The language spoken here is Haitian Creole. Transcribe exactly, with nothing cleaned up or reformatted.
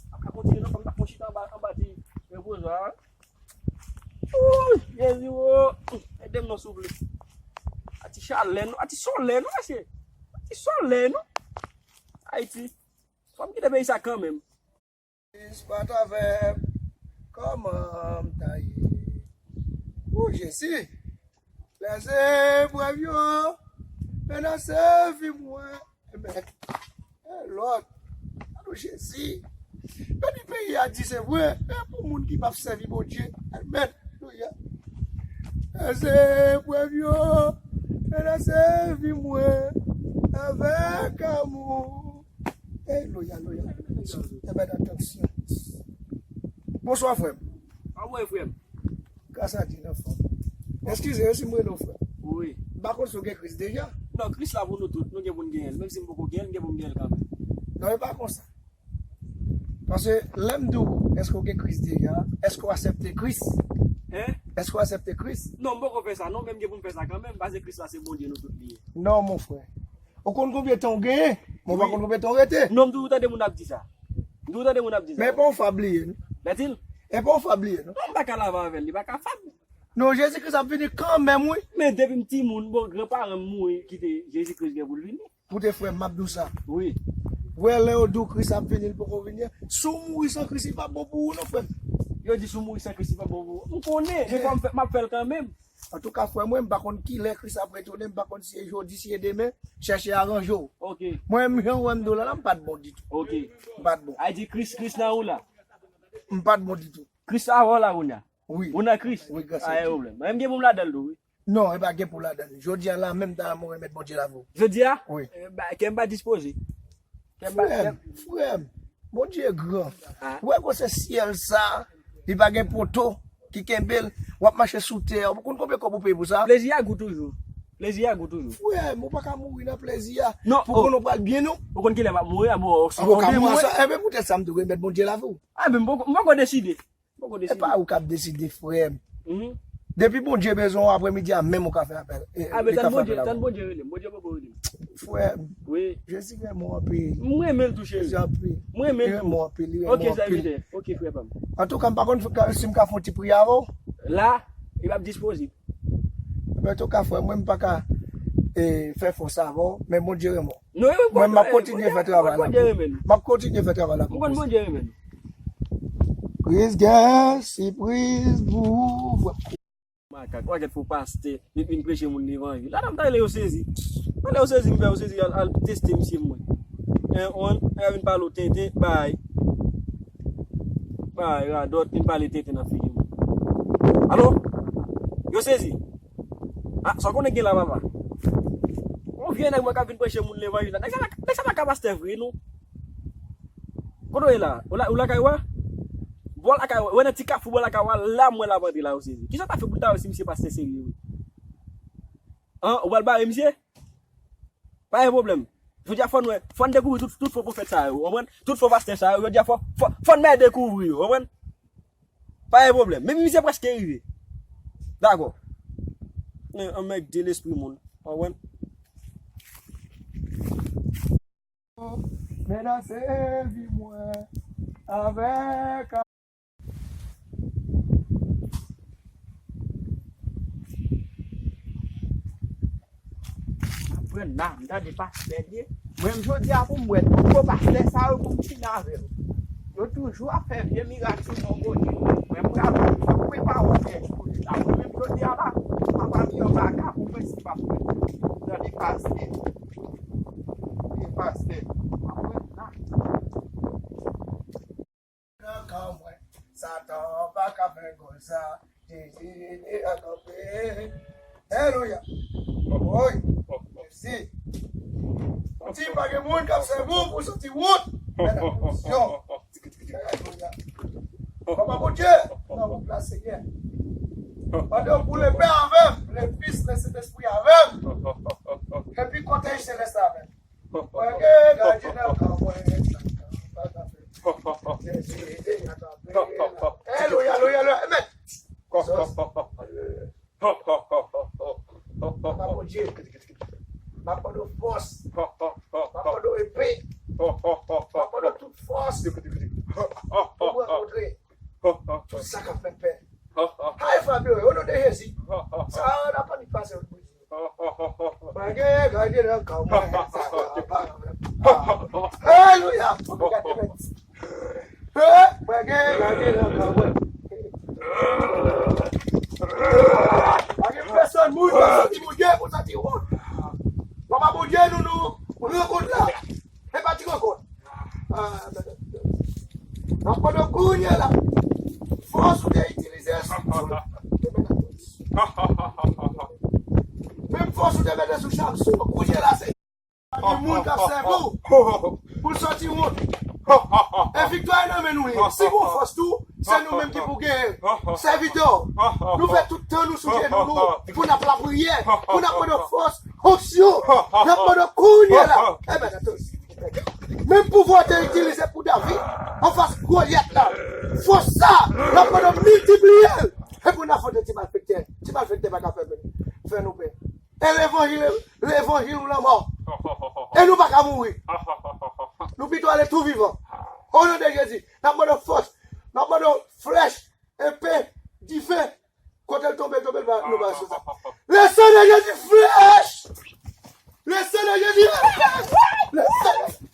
M ap ka kontinye non, fò m ta fon chita anba, anba ti repozwa a. Wouy, Jezi wo. Ede m non souple. A ti chalè nou, a ti solèy nou mesye. A ti solèy nou. Ayiti. Fò m kite peyi sa kanmenm. Kris pa t avè m, kòman m ta ye? O Jezi, lèzeprèv yo menase vi mwen. Amen. E Lòd, alo Jezi. Pèdi peyi a di se vre, men pou moun ki p ap sèvi Bondye. Amen. Alelouya. Lèzeprèv yo menase vi mwen avèk amou. Alelouya, alelouya. Amen, atansyon. Bonswa, frè m. Anmwe, frè m. Gras a Dye nan fòm. Eskize m si m rele w frè. Wi. M pa konn si w gen Kris deja. Non, Kris la pou nou tout. Nou gen pou n genyen l. Menm si m poko genyen l, m gen pou m genyen l kanmenm. Non, e pa konsa. Paske lè m di w, èske w gen Kris deja? Èske w aksepte Kris? Hein? Èske w aksepte Kris? Non, m poko fè sa non, men m gen pou m fè sa kanmenm, paske Kris la se Bondye nou tout li ye. Non, mon frè. Ou konn konbyen tan w genyen, men w pa konn konbyen tan w rete. Non, m toujou tande moun ap di sa. M toujou tande moun ap di sa. Men e pa yon fab li ye, non. Bètil? E pa yon fab li ye, non. Non, m pa ka lave avè l, li pa ka fab. Non, Jezi Kris ap vini kanmenm, wi. Men depi m timoun, bon, granparan m mouri, kite Jezi Kris gen pou l vini. Koute, frè m, m ap di w sa. Wi. Wè, lè yo di w Kris ap vini, li poko vini an. Si w mouri san Kris, li p ap bon pou ou, non, frè m. Yo di si w mouri san Kris, li p ap bon pou ou. M konnen, men fò m fè, m ap fè l kanmenm. Antouka, frè mwen, m pa konn kilè Kris ap retounen, m pa konn si se jodi, si se demen, chèche aranje w. Ok. Mwen menm, jan w wè m di w la, la, m pa t bon ditou. Ok. M pa t bon. A di Kris, Kris nan ou la. M pa t bon ditou. Kris avè w la, kounye a. Wi. Ou nan Kris? Wi, gras a Dye. Pa gen pwoblèm. Mwen m gen pou m ladan l tou, wi. Non, e pa gen pou ladan l. Jodi a la menm, ta mwen remèt Bondye lavi w. Jodi a? Wi. Eh, ba, kè m pa dispoze. Kè m pa, frè m, kè m frè m, Bondye gran. Ah. Ou wè gwosè syèl sa, li pa gen poto ki kenbe l, w ap mache sou tè, ou konn konbyen kòb ou peye pou sa? Plezi a gou toujou. Plezi a gou toujou. Frè m, ou pa ka mouri nan plezi a. Non, pou konnen w pral byen, non. Ou konn kilè m ap mouri a, bon, si Bondye mouri. Enben, poutèt sa, m te remèt Bondye lavi w. Ah, men m poko, m poko deside. M poko deside. E pa ou k ap deside, frè m. Mhm. Depi Bondye bezwen w, aprèmidi a menm ou ka fè apèl. E, ah, men li ka fè apèl avè w. Tann Bondye rele m. Bondye poko rele m. Frè m. Wi. Jezi renmen w anpil. M renmen l tou, cheri. Jezi anpil. M renmen l tou. Li renmen w anpil, li renmen w anpil. Ok, sèvitè. Ok, frè pa m. Antouka, m pa konn si m ka fè yon ti priyè avè w. La, li p ap dispozib. Men antouka, frè, mwen, m pa ka, e, fè fòs avè w, men Bondye renmen w. Non, mwen, m ap kontinye fè travay la. Bondye renmen nou. M ap kontinye fè travay la pou Kris. M konn Bondye renmen nou. Kris gen sipriz pou ou, frè. Makak, ou pa gèt fo pastè, li vin preche moun levanjil. La, m ta rele yo sezi. Pandan yo sezi, m fè yo sezi, al, al teste misye mwen. En, on, e vin pale w tenten, bay. Bay, radòt, vin pale tenten nan figi mwen. Alo? Yo sezi. Ah, sa w konnen gen la, papa? Yon vye nèg mwen k ap vin preche moun levanjil la. Nèg sa pa, nèg sa pa ka pastè vre, non. Kote w ye la? Ou la, ou lakay ou a? Bò lakay ou a. Ou wè nan ti kafou bò lakay ou a, la m wè l ap antre la, yo sezi. Kisa w ta fè pou l ta wè si misye pastè serye vre? An, ou pral bare misye? Pa gen pwoblèm. Jodi a fò n wè, fò n dekouvri tout, tout fo pwofèt sa yo, ou konprann? Tout fo pastè sa yo, jodi a fò, fò, fò n bay dekouvri yo, ou konprann? Pa gen pwoblèm. Men misye prèske rive. Dakò. Men, anmède lespri moun. Ou konprann? Menase vi mwen avèk Aprann la, m tande pastè li ye. Mwen menm jodi a pou m wè tout gwo pastè sa yo pou m fini avè yo. Yo toujou ap fè vye mirak sou non Bondye. Mwen m pral, m ap prepare yon pyèj pou li la. Mwen menm jodi a la, m ap abiye anba kafou mwen si m ap wè. Tande pastè. Vye pastè. Aprann la. Nan kan mwen, Satan pa ka fè gòl sa. Jezi ede a kanpe. Alelouya. Woy. Mèsi. Ou di pa gen moun k ap sèvi w pou soti wout. Men atansyon. Alelouya. Papa Bondye, nan wout la, Senyè. Pandan w boule pen avè m, le Fis, le Sentespri avè m. Epi kòtèj selès la avè m. Mwen gen gadyen nan kan mwen. Alelouya, alelouya, alelouya. Amen. Papa Bondye, m ap mande w fòs. M ap mande w epe. M ap mande w tout fòs. Sa k ap fè pè. Hay Fabio, o non de Jezi. Sa a, n ap annik pase yon bouyi. Mwen gen gade nan kan mwen. Sa a, pa. Alelouya. Mwen gen gade nan kan mwen. Pa gen pèsonn moun, pèsonn ki moun gen pou santi wont. Papa Bondye, nou, nou rankont la. E pa ti rankont. Ah, n ap mande w kounye a la. Fòs ou te itilize sou Job. Menm fòs ou te mete sou Samson, kounye a la, se gen moun k ap sèvi w pou l sòti wont. E viktwa a nan men nou ye. Si gon fòs tou, se nou menm ki pou genyen. Sèvitè, nou fè tout tan nou sou jenou nou pou n ap lapriyè, pou n ap mande fòs, onksyon. N ap mande kounye a la. Enben, menm pouvwa w te itilize pou David anfas Golyat la. Fòs sa, n ap mande miltipliye l. E pou n afwonte ti malfektè. Ti malfektè pa ka fè, fè nou pè. E levanjil, levanjil ou lanmò. E nou pa ka mouri. Nou pito ale tou vivan. O non de Jezi, n ap mande fòs. N ap mande flèch, epe, dife. Kote l tonbe, tonbe, l va, nou va sou sa. Le sang de Jésus, flèch! Le sang de Jésus, flèch! Le sang de Jésus.